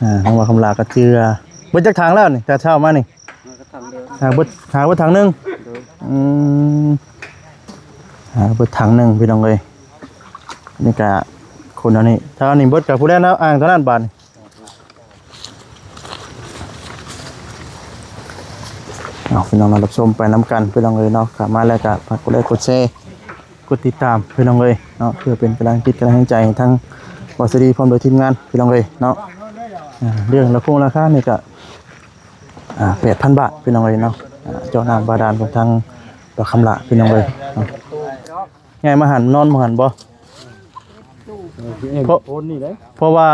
ອ່າ ຂອງບ່າວຄຳຫຼ້າກໍເຈື່ອ ເບິດຈັກຖັງແລ້ວນີ້ ແຕ່ເຊົ້າມານີ້? ຫາກໍຖັງດຽວ ຫາເບິດ ຫາເບິດຖັງໜຶ່ງ. ໂດຍ ອືມ ຫາເບິດຖັງໜຶ່ງພີ່ນ້ອງເອີຍ. ນີ້ກະຄົນເທົ່ານີ້ ຖ້າອັນນີ້ເບິດກະຜູ້ໃດເນາະ ອ່າງເທົ່ານັ້ນບາດນີ້. ເອົາ ພີ່ນ້ອງເນາະ ຮັບຊົມໄປນຳກັນພີ່ນ້ອງເອີຍເນາະ. ເຂົ້າມາແລ້ວກໍຝາກກົດໄລກົດແຊ ກົດຕິດຕາມພີ່ນ້ອງເອີຍເນາະ ເພື່ອເປັນກຳລັງຈິດກຳລັງໃຈໃຫ້ທາງບໍ່ສະດີພ້ອມດ້ວຍທີມງານພີ່ນ້ອງເອີຍເນາະ. ອ່າ ເລື່ອງລາຄາ ລາຄານີ້ກໍ ອ່າ ແປດພັນບາດພີ່ນ້ອງເອີຍເນາະ. ອ່າ ເຈາະນ້ຳບາດານຂອງທາງບ່າວຄຳຫຼ້າພີ່ນ້ອງເອີຍເນາະ. ຍ້າຍມາຫັ້ນ ນອນໝ່ອງຫັ້ນບໍ່? ເອີ ເພາະ ໂພນນີ້ເດ້ ເພາະວ່າ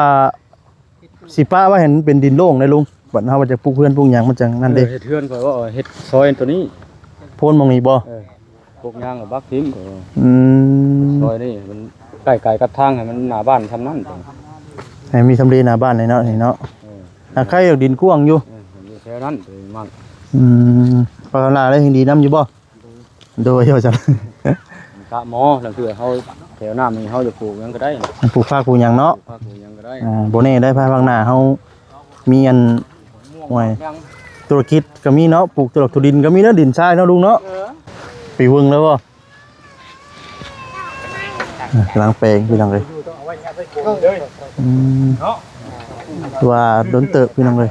ຊິປະໄວ້ໃຫ້ມັນເປັນດິນໂລ່ງເດ້ລຸງ ບັດເຮົາວ່າຈະປູກເຮືອນປູກຫຍັງມັນຈັ່ງນັ້ນເດ້. ເອີ ເຮັດເຮືອນ ຂ້ອຍວ່າເຮັດຊອຍຕົວນີ້ ໂພນໝ່ອງນີ້ບໍ່? ເອີ ພວກຍາງກໍບັກຖິ້ມ ອືມ ຊອຍນີ້ມັນໃກ້ໆກັບທາງ ໃຫ້ມັນໜ້າບ້ານຊ່ຳນັ້ນ ໃຫ້ມີທຳເລໜ້າບ້ານແດ່ເນາະ ນີ້ເນາະ. ເອີ ຫາກໃຄດຽວ ດິນກວ້າງຢູ່ ເອີ ຢູ່ແຖວນັ້ນ ມັນ ອືມ ປາລາໄດ້ແຮ່ງດີນຳຢູ່ບໍ່? ໂດຍ ວ່າຊັ້ນ ກະໝໍ ລາງເທື່ອເຮົາແຖວນ້ຳນີ້ເຮົາຈະປູກຫຍັງກໍໄດ້ ປູກຜັກປູກຫຍັງເນາະ ປູກຜັກປູກຫຍັງກໍໄດ້. ອ່າ ບໍ່ແນ່ໄດ້ ພາຍພາກໜ້າເຮົາມີອັນ ໂອ້ຍ ທຸລະກິດກໍມີເນາະ ປູກຕົວດອກຖົ່ວດິນກໍມີເນາະ ດິນຊາຍເນາະລຸງເນາະ. ເອີ ໄປເບິ່ງແລ້ວບໍ່? ອ່າ ກຳລັງແປງພີ່ນ້ອງເອີຍ ອືມ ວ່າດົນເຕີບພີ່ນ້ອງເອີຍ.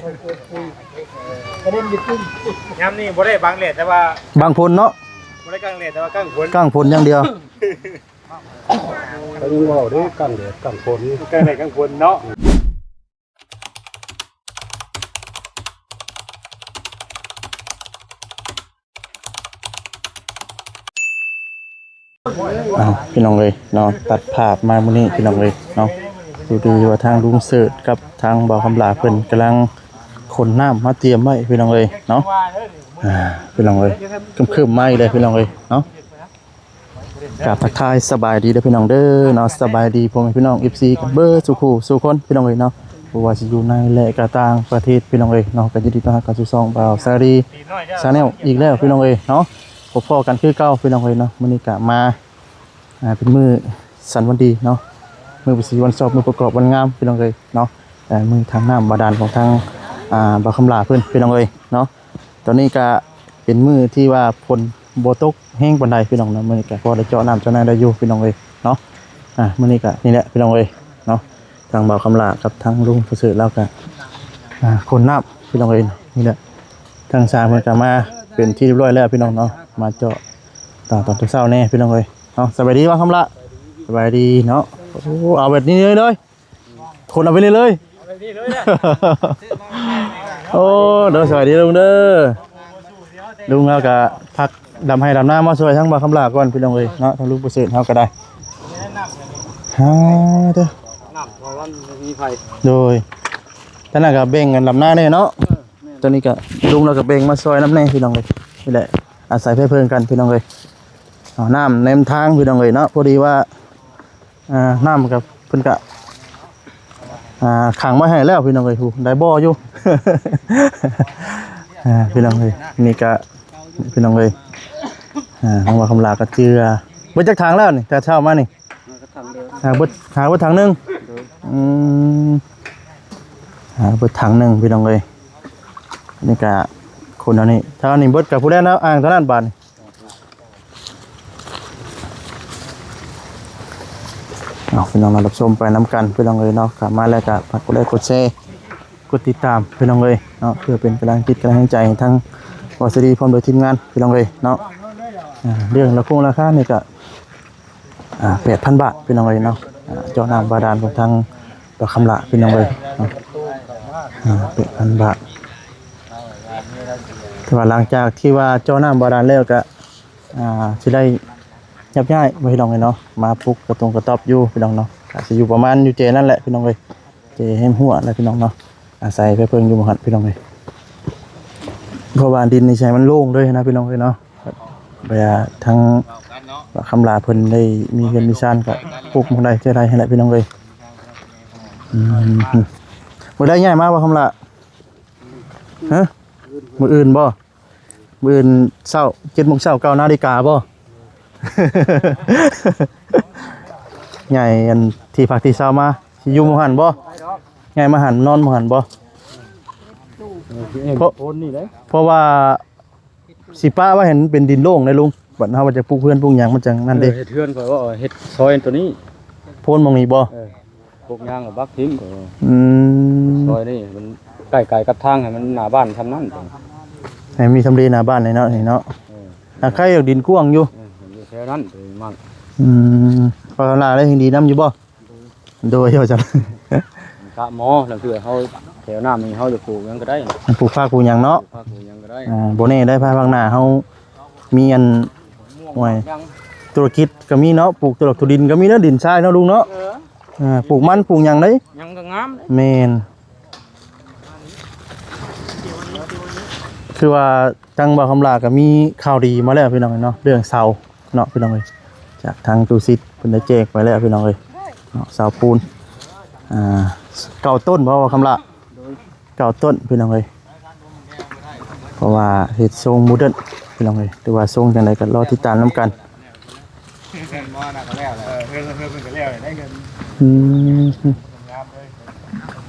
ຍາມນີ້ບໍ່ໄດ້ບັງແດດ ແຕ່ວ່າບັງຝົນເນາະ ບໍ່ໄດ້ກາງແດດ ແຕ່ວ່າກາງຝົນ ກາງຝົນຢ່າງດຽວ. ກໍຍັງເວົ້າເດ້ ກາງແດດກາງຝົນ ກາງແດດກາງຝົນເນາະ. ອ້າວ ພີ່ນ້ອງເອີຍເນາະ ຕັດພາບມາມື້ນີ້ພີ່ນ້ອງເອີຍເນາະ ພໍດີວ່າທາງລຸງເສີດກັບທາງບ່າວຄຳຫຼ້າເພິ່ນກຳລັງຂົນນ້ຳມາຕຽມໄວ້ພີ່ນ້ອງເອີຍເນາະ. ອ່າ ພີ່ນ້ອງເອີຍ ຄຶ້ມໆມາອີກແລ້ວພີ່ນ້ອງເອີຍເນາະ. ກາບທັກທາຍສະບາຍດີເດີພີ່ນ້ອງເດີເນາະ ສະບາຍດີພໍ່ແມ່ພີ່ນ້ອງ ເອັຟຊີ ກັນເບິດສູ່ຄູ່ສູ່ຄົນພີ່ນ້ອງເອີຍເນາະ ບໍ່ວ່າຊິຢູ່ໃນ ແລະ ກໍຕ່າງປະເທດພີ່ນ້ອງເອີຍເນາະ. ກໍຍິນດີຕ້ອນຮັບເຂົ້າສູ່ຊ່ອງບ່າວສາລີ Channel ອີກແລ້ວພີ່ນ້ອງເອີຍເນາະ. ພົບພໍ້ກັນຄືເກົ່າພີ່ນ້ອງເອີຍເນາະ ມື້ນີ້ກໍມາ ອ່າ ເປັນມື້ສັນວັນດີເນາະ ມື້ປະສີວັນຊອບ ມື້ປະກອບວັນງາມພີ່ນ້ອງເອີຍເນາະ. ແຕ່ມື້ທາງນ້ຳບາດານຂອງທາງ ອ່າ ບ່າວຄຳຫຼ້າເພິ່ນພີ່ນ້ອງເອີຍເນາະ. ຕອນນີ້ກະເປັນມື້ທີ່ວ່າຝົນບໍ່ຕົກແຮງປານໃດພີ່ນ້ອງເນາະ ມື້ນີ້ກະພໍໄດ້ເຈາະນ້ຳເຈາະໃນໄດ້ຢູ່ພີ່ນ້ອງເອີຍເນາະ. ອ່າ ມື້ນີ້ກະນີ້ແຫຼະພີ່ນ້ອງເອີຍເນາະ ທາງບ່າວຄຳຫຼ້າກັບທາງລຸງປະເສີດລາວກະ ອ່າ ຂົນນ້ຳພີ່ນ້ອງເອີຍ. ນີ້ແຫຼະ ທາງຊ່າງເພິ່ນກະມາເປັນທີ່ຮຽບຮ້ອຍແລ້ວພີ່ນ້ອງເນາະ ມາເຈາະຕອນ ຕອນເຊົ້າໆແດ່ພີ່ນ້ອງເອີຍເນາະ. ສະບາຍດີບ່າວຄຳຫຼ້າ ສະບາຍດີເນາະ. ໂອ້ ເອົາແບບນີ້ເລີຍ ຄົນເອົາໄປເລີຍເລີຍ. ໂອ້ ໂດຍ ສະບາຍດີລຸງເດີ. ລຸງເຮົາກະພັກດຳໄຮ່ດຳນາມາຊ່ວຍທາງບ່າວຄຳຫຼ້າກ່ອນພີ່ນ້ອງເອີຍເນາະ ທາງລຸງປະເສີດເຮົາກະໄດ້. ຫາເດີ ນ້ຳເພາະວ່າມັນມີໄຟ ໂດຍ ທາງນັ້ນກະແບ່ງກັນດຳນາແດ່ເນາະ. ຕອນນີ້ກະລຸງລາວກະແບ່ງມາຊ່ວຍນຳແດ່ພີ່ນ້ອງເອີຍ. ນີ້ແຫຼະ ອາໄສໄພເພິ່ງກັນພີ່ນ້ອງເອີຍ. ເອົານ້ຳແນມທາງພີ່ນ້ອງເອີຍເນາະ ພໍດີວ່າ ອ່າ ນ້ຳກໍເພິ່ນກະ ອ່າ ຂັງໄວ້ໃຫ້ແລ້ວພີ່ນ້ອງເອີຍ. ຜູ້ ໄດ້ບໍ່ຢູ່ ອ່າ ພີ່ນ້ອງເອີຍ. ນີ້ກະພີ່ນ້ອງເອີຍ ອ່າ ຂອງບ່າວຄຳຫຼ້າກໍເຈື່ອ ເບິດຈັກຖັງແລ້ວນີ້ ແຕ່ເຊົ້າມານີ້? ຫາກໍຖັງດຽວ ຫາເບິດ ຫາເບິດຖັງໜຶ່ງ. ໂດຍ ອືມ ຫາເບິດຖັງໜຶ່ງພີ່ນ້ອງເອີຍ. ນີ້ກະຄົນເທົ່ານີ້ ຖ້າອັນນີ້ເບິດກະຜູ້ໃດເນາະ ອ່າງເທົ່ານັ້ນບາດນີ້. ເອົາ ພີ່ນ້ອງເນາະ ຮັບຊົມໄປນຳກັນພີ່ນ້ອງເອີຍເນາະ. ເຂົ້າມາແລ້ວກໍຝາກກົດໄລກົດແຊ ກົດຕິດຕາມພີ່ນ້ອງເອີຍເນາະ ເພື່ອເປັນກຳລັງຈິດກຳລັງໃຈໃຫ້ທາງບໍ່ສະດີພ້ອມໂດຍທີມງານພີ່ນ້ອງເອີຍເນາະ. ອ່າ ເລື່ອງລາຄາ ລາຄານີ້ກໍ ອ່າ ແປດພັນບາດພີ່ນ້ອງເອີຍເນາະ. ອ່າ ເຈາະນ້ຳບາດານຂອງທາງ ປາຄຳລະ ພີ່ນ້ອງເອີຍເນາະ. ອ່າ ແປດພັນບາດ ແຕ່ວ່າຫຼັງຈາກທີ່ວ່າເຈາະນ້ຳບາດານແລ້ວກະ ອ່າ ຊິໄດ້ຍັບຍ້າຍ ພີ່ນ້ອງເອີຍເນາະ ມາປຸກກະຕົງກະຕອບຢູ່ ພີ່ນ້ອງເນາະ. ກະຊິຢູ່ປະມານຢູ່ເຈນັ້ນແຫຼະ ພີ່ນ້ອງເອີຍ ເຈແຮມຮົ້ວແຫຼະ ພີ່ນ້ອງເນາະ. ອາໄສໄປເພິ່ງຢູ່ໝ່ອງຫັ້ນ ພີ່ນ້ອງເອີຍ ເພາະວ່າດິນນີ້ໃຊ້ມັນໂລ່ງເລີຍນະ ພີ່ນ້ອງເອີຍເນາະ. ເວລາທາງປາຄຳລະເພິ່ນໄດ້ມີເຮືອນມີຊານກະປຸກໝ່ອງໃດເທື່ອໃດຫັ້ນແຫຼະ ພີ່ນ້ອງເອີຍ. ອືມ ມື້ໃດຍ້າຍມາ ປາຄຳລະ? ຮະ? ມື້ອື່ນບໍ່? ມື້ອື່ນເຊົ້າ ເຈັດໂມງເຊົ້າ ເກົ້ານາລິກາບໍ່? ຍ້າຍອັນທີ່ພັກທີ່ເຊົາມາ ຊິຢູ່ໝ່ອງຫັ້ນບໍ່? ຍ້າຍມາຫັ້ນ ນອນໝ່ອງຫັ້ນບໍ່? ເອີ ເພາະ ໂພນນີ້ເດ້ ເພາະວ່າຊິປະໄວ້ໃຫ້ມັນເປັນດິນໂລ່ງເດ້ລຸງ ບັດເຮົາວ່າຈະປູກເຮືອນປູກຫຍັງມັນຈັ່ງນັ້ນເດ້. ເອີ ເຮັດເຮືອນຂ້ອຍວ່າເຮັດຊອຍໂຕນີ້ ໂພນໝ່ອງນີ້ບໍ່? ເອີ ພວກຍາງກໍບັກຖິ້ມ ອືມ ຊອຍນີ້ມັນໃກ້ໆກັບທາງ ໃຫ້ມັນໜ້າບ້ານຊ່ຳນັ້ນ ໃຫ້ມີທຳເລໜ້າບ້ານເລີຍເນາະ ນີ້ເນາະ. ເອີ ຫາກໃຄດອກ ດິນກວ້າງຢູ່ ເອີ ຢູ່ແຖວນັ້ນ ມັນ ອືມ ພໍ່ຄຳຫຼ້າໄດ້ເຫັນດີນຳຢູ່ບໍ່? ໂດຍ ວ່າຊັ້ນ ກະໝໍ ລາງເທື່ອເຮົາແຖວນ້ຳນີ້ ເຮົາຈະປູກຫຍັງກໍໄດ້ ປູກຜັກປູກຫຍັງເນາະ ປູກຜັກປູກຫຍັງກໍໄດ້. ອ່າ ບໍ່ແນ່ໄດ້ ພາຍພາກໜ້າເຮົາມີອັນ ໂອ້ຍ ທຸລະກິດກໍມີເນາະ ປູກຕົວດອກຖົ່ວດິນກໍມີເນາະ ດິນຊາຍເນາະລຸງເນາະ. ເອີ ອ່າ ປູກມັນ ປູກຫຍັງເດ້ ຫຍັງກໍງາມເດ້ ແມ່ນ. ຄືວ່າທາງບ່າວຄຳຫຼ້າກໍມີຂ່າວດີມາແລ້ວພີ່ນ້ອງເນາະ ເລື່ອງເສົາເນາະພີ່ນ້ອງເອີຍ ຈາກທາງຕູ້ຊິດເພິ່ນໄດ້ແຈກໄປແລ້ວພີ່ນ້ອງເອີຍເນາະ ເສົາປູນ ອ່າ ເກົ້າຕົ້ນບໍ່ ບ່າວຄຳຫຼ້າ? ເກົ້າຕົ້ນພີ່ນ້ອງເອີຍ ເພາະວ່າເຮັດຊົງໂມເດີນພີ່ນ້ອງເອີຍ ຫຼືວ່າຊົງຈັ່ງໃດກໍລໍຕິດຕາມນຳກັນ. ເຮືອນມານະກໍແລ້ວແຫຼະ ເອີ ເຮືອນ ເຮືອນເພິ່ນກໍແລ້ວແຫຼະ ໄດ້ເງິນ ອືມ ງາມເລີຍ.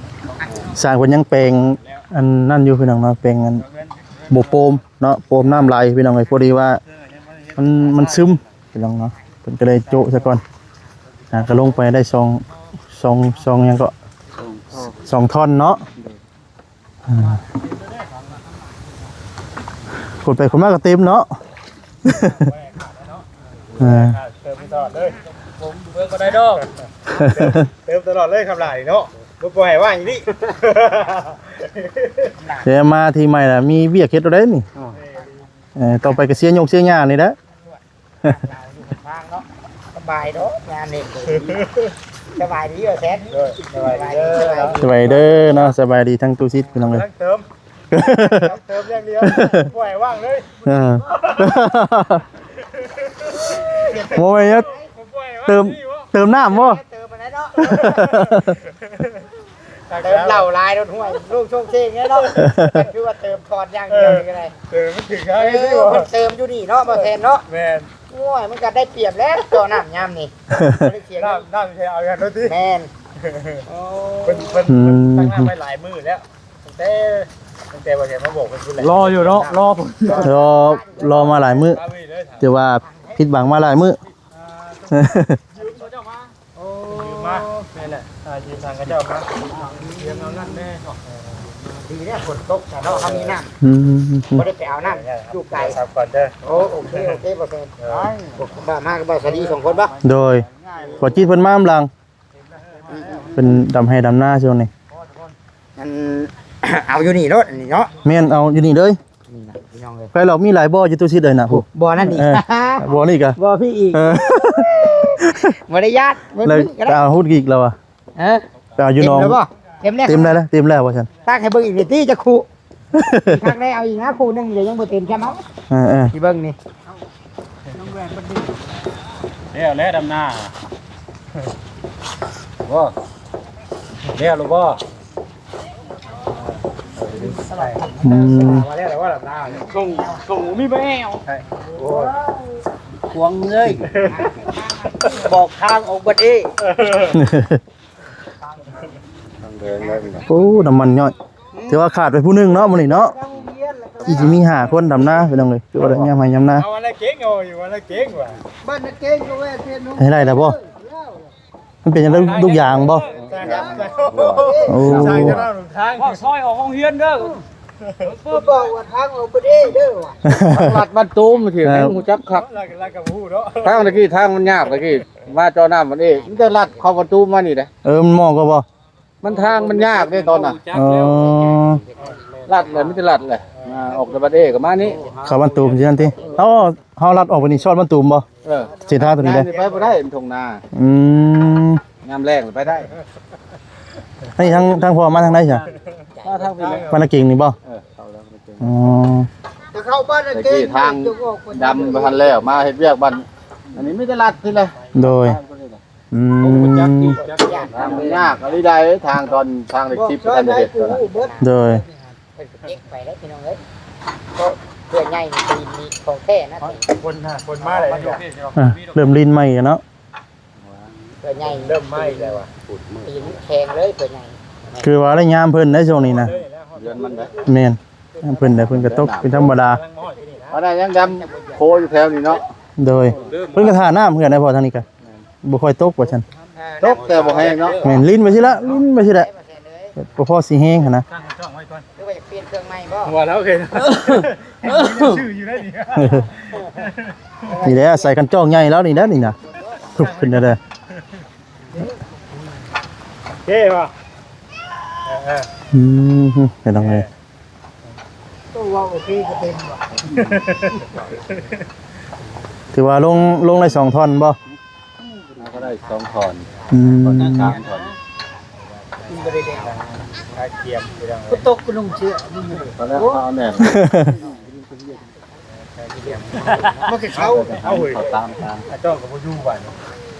ຊ່າງເພິ່ນຍັງແປງອັນນັ້ນຢູ່ພີ່ນ້ອງເນາະ ແປງອັນບໍ່ໂປມເນາະ ໂປມນ້ຳໄຫຼພີ່ນ້ອງເອີຍ ພໍດີວ່າມັນ ມັນຊຶມພີ່ນ້ອງເນາະ ເພິ່ນກໍເລີຍໂຈະຊະກ່ອນ. ອ່າ ກໍລົງໄປໄດ້ສອງ ສອງ ສອງຫຍັງເກາະ ສອງທ່ອນເນາະ. ອ່າ ຂຸດໄປຂຸດມາກໍເຕັມເນາະ ເອີ ເຕີມຕະຫຼອດເລີຍ ເບິ່ງບໍ່ໄດ້ດອກ ເຕີມຕະຫຼອດເລີຍຄຳຫຼ້ານີ້ເນາະ ບໍ່ປ່ອຍໃຫ້ວ່າງອີ່ຫຼີ. ດຽວມາທີໃໝ່ລະ ມີວຽກເຮັດແລ້ວເດ້ນີ້ ເອີ ຕໍ່ໄປກໍເສຍຫຍ້ງເສຍຫຍ້ານີ້ແຫຼະ. ຢູ່ຂ້າງທາງເນາະ ສະບາຍດອກງານນີ້ ສະບາຍດີບໍ່ແຊນ? ໂດຍ ສະບາຍດີ ສະບາຍດີ ສະບາຍດີເດີເນາະ ສະບາຍດີທັງຕູ້ຊິດພີ່ນ້ອງເອີຍ ກຳລັງເຕີມ ກຳລັງເຕີມຢ່າງດຽວ ບໍ່ໃຫ້ວ່າງເລີຍ ເອີ ບໍ່ແມ່ນຫຍັງ ເຕີມ ເຕີມນ້ຳບໍ່? ເຕີມອັນນັ້ນເນາະ ເຕີມເຫຼົ້າຫຼາຍໂດດຫ້ວຍ ລູກໂຊກເຊງເດ້ເນາະ ຄືວ່າເຕີມຖອດຢ່າງດຽວນີ້ກໍໄດ້ ເຕີມມັນຖືກທາງ ເອີ ນີ້ບໍ່ ເຕີມຢູ່ນີ້ເນາະ ບໍ່ແຊນເນາະ ແມ່ນ ໂອ້ຍ ມັນກໍໄດ້ປຽບແລ້ວ ເຈາະນ້ຳຍາມນີ້ ບໍ່ໄດ້ເສຍເງິນ ນ້ຳ ນ້ຳໃຊ້ເອົາຢູ່ຫັ້ນໂລດຕິ ແມ່ນ ໂອ້ ເພິ່ນ ເພິ່ນ ອືມ ເພິ່ນຕັ້ງນ້ຳໄວ້ຫຼາຍມື້ແລ້ວ ຕັ້ງແຕ່ ຕັ້ງແຕ່ວ່າຈະມາບອກເພິ່ນພຸ້ນແຫຼະ ລໍຢູ່ເນາະ ລໍພຸ້ນ ລໍ ລໍມາຫຼາຍມື້ ແຕ່ວ່າຜິດຫວັງມາຫຼາຍມື້ ອ່າ ຢືມເຂົາເຈົ້າມາ ໂອ້ ຢືມມາ ແມ່ນແຫຼະ ອ່າ ຢືມທາງເຂົາເຈົ້າມາ ຕຽມເອົານັ້ນແດ່ ດີແລ້ວຝົນຕົກຊະເນາະ ເຮົາມີນ້ຳ ອືມ ບໍ່ໄດ້ໄປເອົານ້ຳຢູ່ໄກ ສາມກ່ອນເດີ ໂອ້ ໂອເຄ ໂອເຄ ບໍ່ເປັນ ເອີ ໄປ ມາກັບບ່າວສາລີສອງຄົນບໍ່? ໂດຍ ບ່າວຈິດເພິ່ນມານຳຫຼັງ ເພິ່ນດຳໄຮ່ດຳນາຊ່ວງນີ້ ອັນ ເອົາຢູ່ນີ້ໂລດ ອັນນີ້ເນາະ ແມ່ນ ເອົາຢູ່ນີ້ເລີຍ ນີ້ນະພີ່ນ້ອງເອີຍ ໃຜລາວມີຫຼາຍບໍ່ຢູ່ຕູ້ຊິດເອີຍນະ ບໍ່ນັ້ນອີກ ເອີ ບໍ່ນີ້ກະ ບໍ່ພີ້ອີກ ເອີ ບໍ່ໄດ້ຢ້ານ ເບິດມື້ກໍໄດ້ ເອົາຮຸດອີກແລ້ວວ່າ ເອີ ໄປເອົາຢູ່ໜອງ ເຕັມແລ້ວບໍ່? ເຕັມແລ້ວ ເຕັມແລ້ວ ເຕັມແລ້ວວ່າຊັ້ນ ຕັກໃຫ້ເບິ່ງອີກເດ້ຕິ ຈັກຄູ່ ຄັກແນ່ ເອົາອີກນະຄູ່ໜຶ່ງ ດຽວຍັງບໍ່ເຕັມຊ້ຳ ເອົາ ເອີໆ ຊິເບິ່ງນີ້ ແລ້ວແລ້ວດຳນາ ບໍ່ ແລ້ວຫຼືບໍ່? ອືມ ມາແລ້ວວ່າດຳນາ ສົ່ງ ສົ່ງມີບໍ່ແອວ ໂອ້ຍ ຂວາງເລີຍ ບອກທາງອອກບັດເອ. ໂອ້ ນ້ຳມັນຍ້ອຍ ຖືວ່າຂາດໄປຜູ້ໜຶ່ງເນາະ ມື້ນີ້ເນາະ ອີກຊິມີຫ້າຄົນດຳນາ ພີ່ນ້ອງເອີຍ ຖືວ່າໄດ້ຍາມໄຮ່ຍາມນາ ເອົາອັນນັ້ນເກັ່ງ ເອົາຢູ່ອັນນັ້ນເກັ່ງວ່າ ບ້ານນັ້ນເກັ່ງກໍແວ່ນເພັດເນາະ ໃຫ້ໄດ້ແລ້ວບໍ່? ມັນເປັນຫຍັງ ລູກຢາງບໍ່? ໂອ້ ເວົ້າຊອຍອອກໂຮງຮຽນເດີ ບອກວ່າທາງອອກບໍ່ດີເດີວ່າ ລັດບ້ານຕູມ ທີ່ຮູ້ຈັກຄັກ ທາງຕະກີ້ ທາງມັນຍາກຕະກີ້ ມາເຈາະນ້ຳມັນເອງ ມີແຕ່ລັດເຂົ້າປະຕູມານີ້ເດ້ ເອີ ມັນໝໍ່ກວ່າບໍ່? ມັນທາງມັນຍາກເດ້ຕອນນະ ເອີ ລັດແຫຼະ ມີແຕ່ລັດແຫຼະ ອ່າ ອອກແຕ່ບ້ານເອກໍມານີ້ ເຂົ້າບ້ານຕູມຊີ້ນັ້ນຕິ ເຮົາ ເຮົາລັດອອກໄປນີ້ຊອດບ້ານຕູມບໍ່? ເອີ ເສັ້ນທາງຕົວນີ້ເດ້ ໄປບໍ່ໄດ້ ມັນທົ່ງນາ ອືມ ຍາມແລ້ງໄປໄດ້ ອັນນີ້ທາງ ທາງພໍ່ມາທາງໃດຊະ? ມາທາງພີ້ ບ້ານນາເກັງນີ້ບໍ່? ເອີ ເຂົ້າແລ້ວ ອໍ ຈະເຂົ້າບ້ານນາເກັງ ຕະກີ້ທາງດຳບໍ່ທັນແລ້ວ ມາເຮັດວຽກບ້ານ ອັນນີ້ມີແຕ່ລັດພີ້ແຫຼະ ໂດຍ ອືມ ທາງມັນຍາກອີ່ຫຼີໃດ໋ ທາງຕອນທາງເຫຼັກສິບບໍ່ທັນໄດ້ເຮັດ ໂດຍ ເພິ່ນກໍເກັບໄປເດ້ພີ່ນ້ອງເອີຍ ເພື່ອໃຫຍ່ນີ້ ຕີນນີ້ຂອງແທ້ນະ ຄົນ ຄົນມາແລ້ວ ອ່າ ເລີ່ມລີນໃໝ່ແລ້ວເນາະ ເພື່ອໃຫຍ່ ເລີ່ມໃໝ່ແລ້ວວ່າ ຕີນແຂງເລີຍ ເພື່ອໃຫຍ່ ຄືວ່າໄດ້ຍາມເພິ່ນໄດ້ຊ່ວງນີ້ນະ ເດືອນມັນໄດ້ ແມ່ນ ຍາມເພິ່ນໄດ້ ເພິ່ນກໍຕົກເປັນທຳມະດາ. ອັນນັ້ນຍັງດຳໂຄຢູ່ແຖວນີ້ເນາະ ໂດຍ ເພິ່ນກໍຖ້ານ້ຳເຮືອນໄດ້ພໍທາງນີ້ກໍ ບໍ່ຄ່ອຍຕົກວ່າຊັ້ນ ຕົກແຕ່ບໍ່ແຮງເນາະ ແມ່ນ ຫຼິ້ນໄປຊີ້ລະ ຫຼິ້ນໄປຊີ້ແຫຼະ ບໍ່ພໍຊິແຮງຫັ້ນນະ. ຫຼືວ່າຢາກປ່ຽນເຄື່ອງໃໝ່ບໍ່? ວ່າແລ້ວເຫັນ ຊື່ຢູ່ໄດ້ນີ້ ນີ້ແຫຼະ ໃສ່ຄັນຈອກໃຫຍ່ແລ້ວນີ້ນະ ນີ້ນະ ທຸບຂຶ້ນເດີ ເທ່ບໍ່? ເອີໆ ອືມ ເປັນຈັ່ງໃດ? ໂອ້ ເວົ້າໂອເຄກໍເປັນວ່າ ຖືວ່າລົງ ລົງໄດ້ສອງທ່ອນບໍ່? ເຮົາກໍໄດ້ສອງທ່ອນ ອືມ ທ່ອນ ສາມທ່ອນ ມັນບໍ່ໄດ້ເດ້ ກາກຽມ ຝົນຕົກກໍນຸ່ງເສື້ອ ຕອນແລກເຮົາແໜ້ນ ມັນກໍເຊົາ ເອົາເຮີ້ຍ ຕາມ ຕາມ ອາຈ້ອງກໍບໍ່ຢູ່ບ້ານ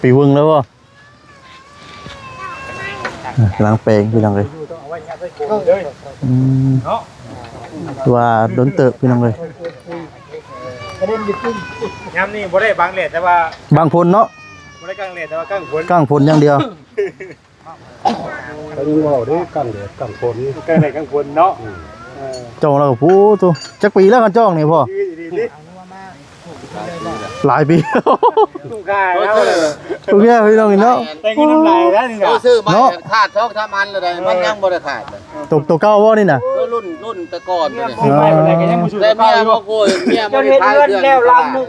ໄປເບິ່ງແລ້ວບໍ່? ອ່ະ ກຳລັງແປງພີ່ນ້ອງເອີຍ ອືມ ວ່າດົນເຕີບພີ່ນ້ອງເອີຍ ຍາມນີ້ບໍ່ໄດ້ບັງແດດ ແຕ່ວ່າບັງຝົນເນາະ ບໍ່ໄດ້ກາງແດດ ແຕ່ວ່າກາງຝົນ ກາງຝົນຢ່າງດຽວ ກໍຍັງເວົ້າເດ້ ກາງແດດກາງຝົນ ກາງແດດກາງຝົນເນາະ ອືມ ເອີ ຈ້ອງລາວກໍ ໂອ້ໂຕ ຈັກປີແລ້ວຄັນຈ້ອງນີ້ພໍ່? ຫຼາຍປີ ທຸກຢ່າງພີ່ນ້ອງເນາະ ແຕ່ເງິນນຳຫຼາຍແລ້ວນີ້ນະ ຊື້ມາ ເນາະ ຂາດສອງສາມອັນແລ້ວໃດ ມັນຍັງບໍ່ໄດ້ຂາດເລີຍ ໂຕ ໂຕເກົ່າບໍ່ນີ້ນະ? ໂຕລຸ້ນ ລຸ້ນແຕ່ກ່ອນນີ້ ຊື້ໄປບໍ່ໄດ້ກໍຍັງບໍ່ ແຕ່ເມຍບໍ່ໂກຍ ເມຍບໍ່ໄດ້ຂາຍເຄື່ອງ ແລ້ວລັງໜຶ່ງ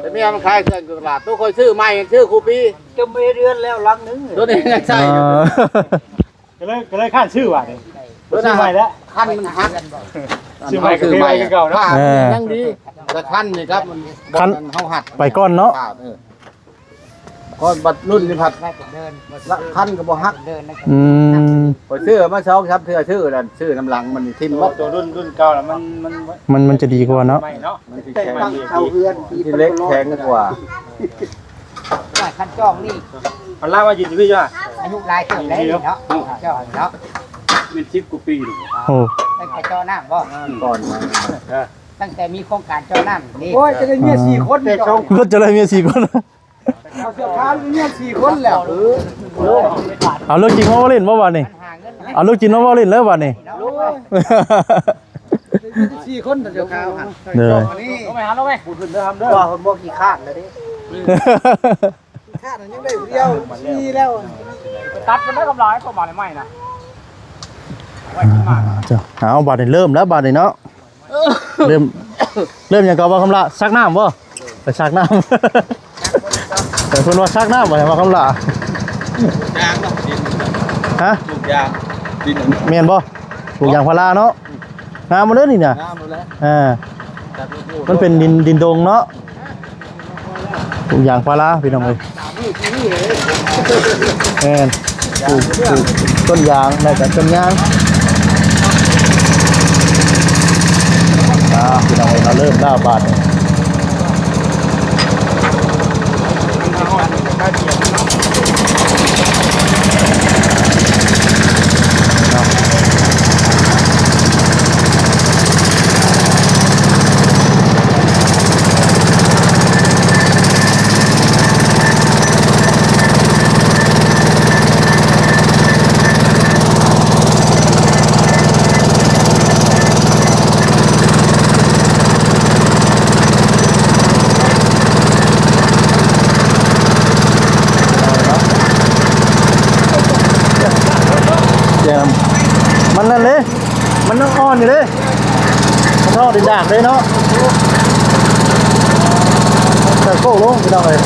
ແຕ່ເມຍມັນຂາຍເຄື່ອງຢູ່ຕະຫຼາດ ໂຕຂ້ອຍຊື້ໃໝ່ ຊື້ຄູ່ປີ ຈະມີເຮືອນແລ້ວຫຼັງໜຶ່ງ ໂຕນີ້ຍັງໃຊ້ຢູ່ ອ່າ ກໍເລີຍ ກໍເລີຍຄ້ານຊື້ວ່ານີ້ ໂຕນັ້ນ ຊື້ໃໝ່ແລ້ວ ຄັນມັນຫັກ ຊື້ໃໝ່ກໍຄືໃໝ່ຄືເກົ່າເນາະ ເອີ ຍັງດີ ແຕ່ຄັນນີ້ຄັບ ມັນ ຄັນ ເຮົາຫັດ ໄປກ່ອນເນາະ ເອີ ກ່ອນບັດລຸ້ນນີ້ພັດ ລະຄັນກໍບໍ່ຫັກ ອືມ ຂ້ອຍຊື້ມາສອງສາມເທື່ອ ຊື້ນັ້ນ ຊື້ນຳຫຼັງມັນຖິ້ມໝົດ ໂຕລຸ້ນ ລຸ້ນເກົ່າລະມັນ ມັນ ມັນ ມັນຈະດີກວ່າເນາະ ມັນຊິແຂງ ເສົາເຮືອນ ມັນຊິເຫຼັກແຂງກວ່າ ວ່າຄັນຈອງນີ້ ເອົາລາວມາຢືນຢູ່ພີ້ຈ້າ ອາຍຸຫຼາຍເຕີບແລ້ວນີ້ເນາະ ຈອງເນາະ ແມ່ນສິບກວ່າປີແລ້ວ ໂອ້ ຕັ້ງແຕ່ເຈາະນ້ຳບໍ່? ກ່ອນມາ ຕັ້ງແຕ່ມີໂຄງການເຈາະນ້ຳນີ້ ໂອ້ຍ ຈະໄດ້ເມຍສີ່ຄົນ ແຕ່ສອງ ກໍຈະໄດ້ເມຍສີ່ຄົນ ເອົາເສື້ອຂາວເມຍສີ່ຄົນແລ້ວ ເອີ ເອົາເລື່ອງຈິງມາເວົ້າຫຼິ້ນບໍ່ບາດນີ້ ເອົາເລື່ອງຈິງມາເວົ້າຫຼິ້ນແລ້ວບາດນີ້ ໂອ້ຍ ສີ່ຄົນ ເສື້ອຂາວຫັ້ນ ເດີ ລົງໄປຫາ ລົງໄປ ບໍ່ຂຶ້ນເດີ ທຳເດີ ວ່າເພິ່ນບໍ່ຂີ້ຄ້ານແລ້ວເດ້ ຂ້າดยังได้เดียวสี่แล้ว ຕັດມັນໄດ້ກຳໄລ ເຂົ້າມາໃໝ່ນະ ອ່າ ເອົາ ບາດນີ້ເລີ່ມແລ້ວ ບາດນີ້ເນາະ ເລີ່ມ ເລີ່ມຫຍັງກໍ ບ່າວຄຳຫຼ້າ ຊັກນ້ຳບໍ່? ໄປຊັກນ້ຳ ເອີ ເພິ່ນວ່າຊັກນ້ຳ ບ່າວຄຳຫຼ້າ ຢາງເນາະ ດິນ ຮະ? ປູກຢາງ ດິນ ແມ່ນບໍ່? ປູກຢາງພາລາເນາະ ງາມເລີຍນີ້ນະ ງາມແລ້ວ ອ່າ ມັນເປັນດິນ ດິນດົງເນາະ ປູກຢາງພາລາພີ່ນ້ອງເອີຍ ແມ່ນ ປູກ ປູກຕົ້ນຢາງ ແລ້ວກໍຕົ້ນຍາງ ອ່າ ພີ່ນ້ອງເອີຍ ມາເລີ່ມແລ້ວບາດນີ້. ແຈມ ມັນນັ້ນເດ້ ມັນຍັງອ່ອນຢູ່ເດ້ ມັນທອດດິນດາກເດ້ເນາະ ໃສ່ໂຄກລົງ ພີ່ນ້ອງເອີຍ.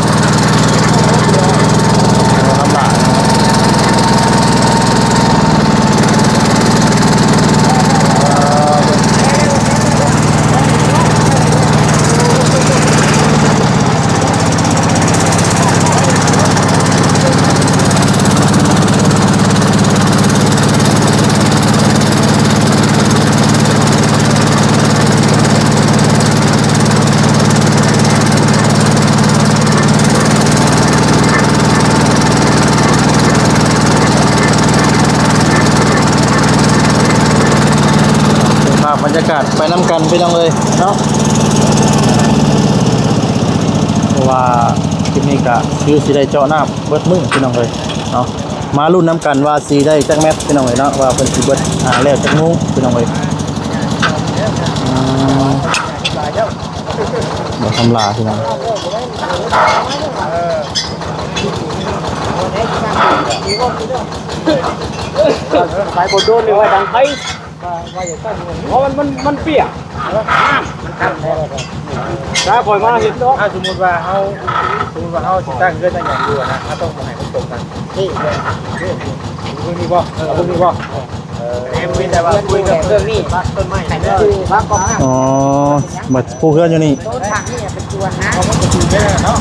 ເປັນພາບບັນຍາກາດໄປນຳກັນ ພີ່ນ້ອງເອີຍເນາະ ເພາະວ່າຄລິບນີ້ກະຄືຊິໄດ້ເຈາະນ້ຳເບິດມື້ ພີ່ນ້ອງເອີຍເນາະ. ມາລຸ້ນນຳກັນວ່າຊິໄດ້ຈັກແມັດພີ່ນ້ອງເອີຍເນາະ ວ່າເພິ່ນຊິເບິດ ອ່າ ແລ້ວຈັກໂມງພີ່ນ້ອງເອີຍ. ອືມ ບໍ່ທຳລາພີ່ນ້ອງ. ໄປບໍ່ໂດນເລີຍວ່າດັງໄປ ເພາະມັນ ມັນ ມັນປຽກ ນ້ຳມັນຄັນແລ້ວ. ຖ້າຂ້ອຍມາເຮັດດອກ ຖ້າສົມມຸດວ່າເຮົາ ສົມມຸດວ່າເຮົາຊິຕັ້ງເຮືອນຕັ້ງຫຍັງຢູ່ນະ ເຮົາຕ້ອງບໍ່ໃຫ້ມັນຕົກກັນ. ນີ້ ເບິ່ງນີ້ບໍ່? ເອີ ເບິ່ງນີ້ບໍ່? ເອີ ມີແຕ່ວ່າຄຸຍກັບເລື່ອງນີ້ ຕັດຕົ້ນໄມ້ ໃຫ້ມັນຄືບັກອອກມາ. ອໍ ມາປູເຮືອນຢູ່ນີ້. ໂຕທາງນີ້ເປັນສວນນະ. ໂອ້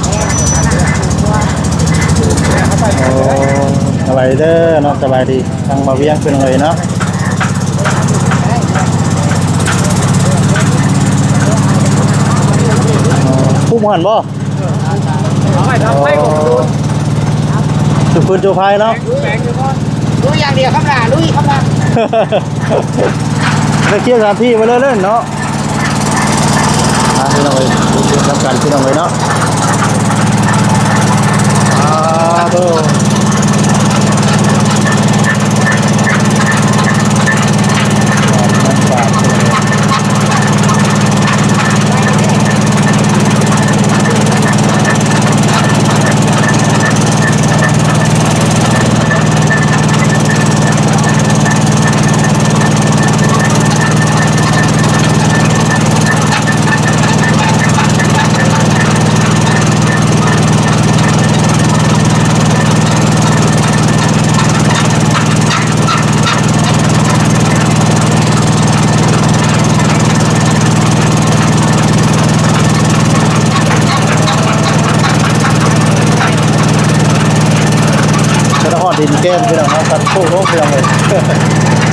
ສະບາຍດີເດີເນາະ ສະບາຍດີ ທາງບ່າວວຽງເພິ່ນເອີຍເນາະ. ປຸກຫັ້ນບໍ່? ເອົາໄວ້ທຳໄຟຂອງໂດນ ຈຸດຟືນຈຸດໄຟເນາະ. ລຸຍຢ່າງດຽວຄຳຫຼ້າ ລຸຍຄຳຫຼ້າ. ໄດ້ເຄຍສະຖານທີ່ໄວ້ເລີຍເນາະ. ອ່າ ພີ່ນ້ອງເອີຍ ເບິ່ງນຳກັນພີ່ນ້ອງເອີຍເນາະ. ອ່າ ໂຕ ຈະຮອດດິນແກ້ມພີ່ນ້ອງເນາະ ສັດໂຄ້ງລົງພີ່ນ້ອງເອີຍ.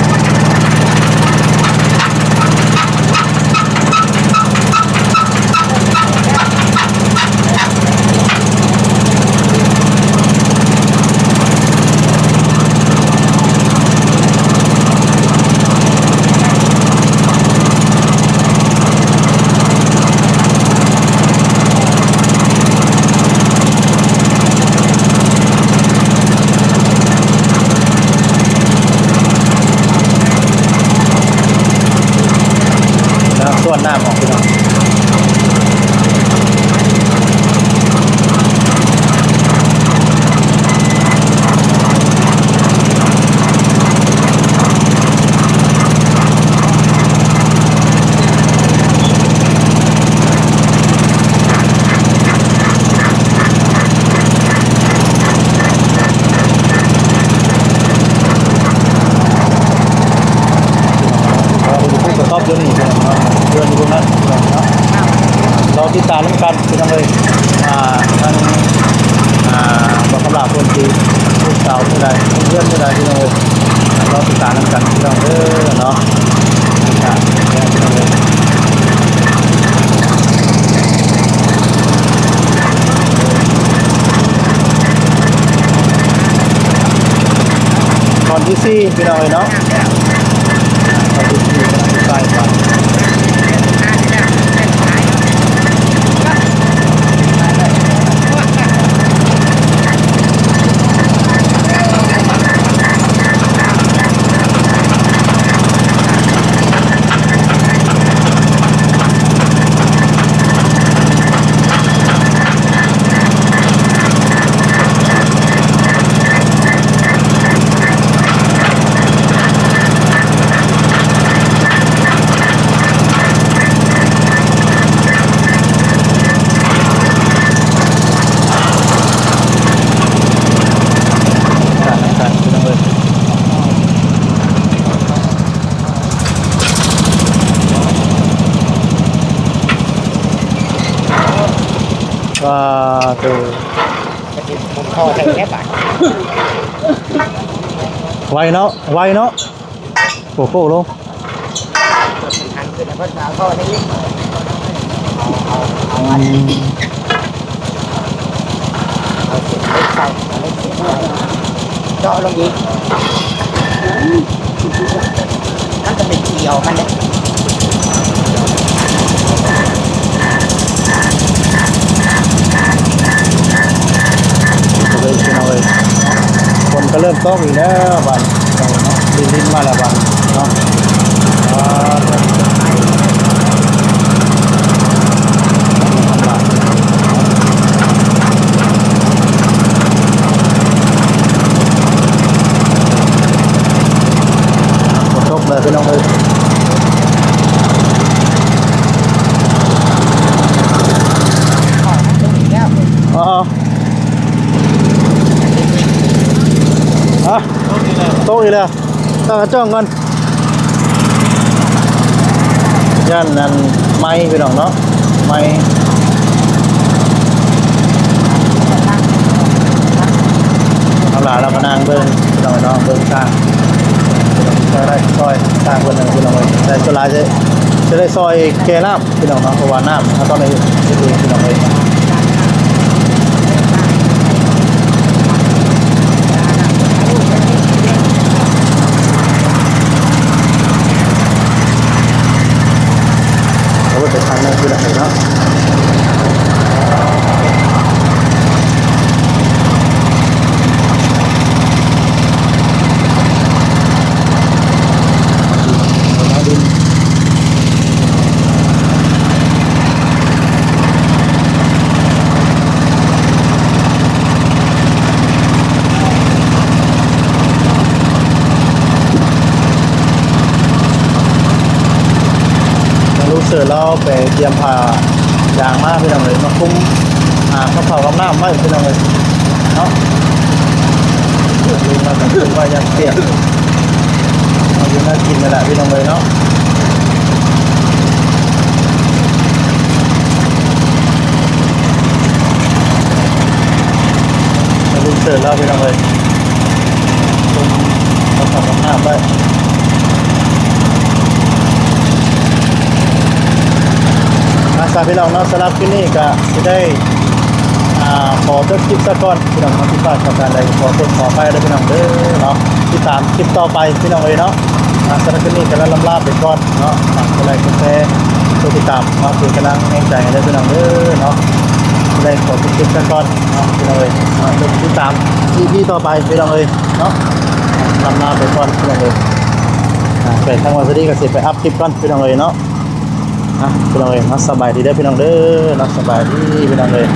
ແລ້ວສວນນ້ຳອອກພີ່ນ້ອງ. ເຮົາຈະໄປກວດສອບຢູ່ນີ້ເນາະ ເຮືອນຢູ່ເບື້ອງນັ້ນເນາະ. ລໍຕິດຕາມນຳກັນ ພີ່ນ້ອງເອີຍ ອ່າ ທາງ ອ່າ ບໍ່ຄຳຫຼ້າເພິ່ນຊິລູກສາວເມື່ອໃດ ເຮືອນເມື່ອໃດ ພີ່ນ້ອງເອີຍ. ລໍຕິດຕາມນຳກັນ ພີ່ນ້ອງເດີເນາະ. ຕອນທີສີ່ ພີ່ນ້ອງເອີຍເນາະ. ສາທຸ. ໄວເນາະ ໄວເນາະ. ໂອ້ໂຫ ລົງ ເຈາະລົງອີກ ມັນຈະເປັນຂຽວມັນເດ້. ເອີຍ ພີ່ນ້ອງເອີຍ ຄົນ ກໍເລີ່ມຕົກອີກແລ້ວບາດນີ້ເນາະ ດິນໆ ມາແລ້ວບາດນີ້ເນາະ. ອ່າ ຝົນຕົກແລ້ວພີ່ນ້ອງເອີຍ. ຮະ ຕົກອີກແລ້ວ ຕັ້ງກະຈ້ອງກ່ອນ ຢ້ານອັນໄໝ້ພີ່ນ້ອງເນາະ ໄໝ້. ເອົາຫຼານເຮົາກະນັ່ງເບິ່ງພີ່ນ້ອງເນາະ ເບິ່ງຊ່າງ ຊ່ອຍໄດ້ຊ່ອຍຊ່າງເພິ່ນເນາະພີ່ນ້ອງເອີຍ. ແຕ່ສ່ວນຫຼາຍຈະ ຈະໄດ້ຊ່ອຍແກ່ນ້ຳ ພີ່ນ້ອງເນາະ ເພາະວ່ານ້ຳເຮົາຕ້ອງໄດ້ເຮັດເອງພີ່ນ້ອງເອີຍ. ໂອ້ຍ ໄປທາງນັ້ນຄືດາເນາະ. ລຸງເສີດລາວໄປຕຽມຜ້າຢາງມາພີ່ນ້ອງເອີຍ ມາຄຸມ ອ່າ ກັບເຂົ້າກັບນ້ຳໄວ້ພີ່ນ້ອງເອີຍເນາະ. ລຸງລາວກະຄຸມໄວ້ຢ້ານປຽກ ເອົາຢູ່ແນວກິນນີ້ແຫຼະພີ່ນ້ອງເອີຍເນາະ. ລຸງເສີດລາວພີ່ນ້ອງເອີຍ ເອົາເຂົ້າກັບນ້ຳໄວ້. ອ່າ ສາພີ່ນ້ອງເນາະ ສຳລັບຄລິບນີ້ກະຊິໄດ້ ອ່າ ຂໍຈົບຄລິບຊະກ່ອນພີ່ນ້ອງເນາະ. ຜິດພາດປະການໃດຂໍໂທດຂໍອະໄພເດີພີ່ນ້ອງເດີເນາະ. ຕິດຕາມຄລິບຕໍ່ໄປພີ່ນ້ອງເອີຍເນາະ. ອ່າ ສຳລັບຄລິບນີ້ກະລຳລາໄປກ່ອນເນາະ. ຝາກກົດໄລກ໌ ກົດແຊ ກົດຕິດຕາມເນາະ ເປັນກຳລັງແຮງໃຈໃຫ້ເດີພີ່ນ້ອງເດີເນາະ. ໄດ້ຂໍຈົບຄລິບຊະກ່ອນເນາະພີ່ນ້ອງເອີຍ. ອ່າ ຕິດຕາມອີພີຕໍ່ໄປພີ່ນ້ອງເອີຍເນາະ. ລຳລາໄປກ່ອນພີ່ນ້ອງເອີຍ. ອ່າ ໄປທາງວັນສະດີກະຊິໄປອັບຄລິບກ່ອນພີ່ນ້ອງເອີຍເນາະ. ອ່ະ ພີ່ນ້ອງເອີຍເນາະ ສະບາຍດີເດີພີ່ນ້ອງເດີເນາະ ສະບາຍດີພີ່ນ້ອງເອີຍ.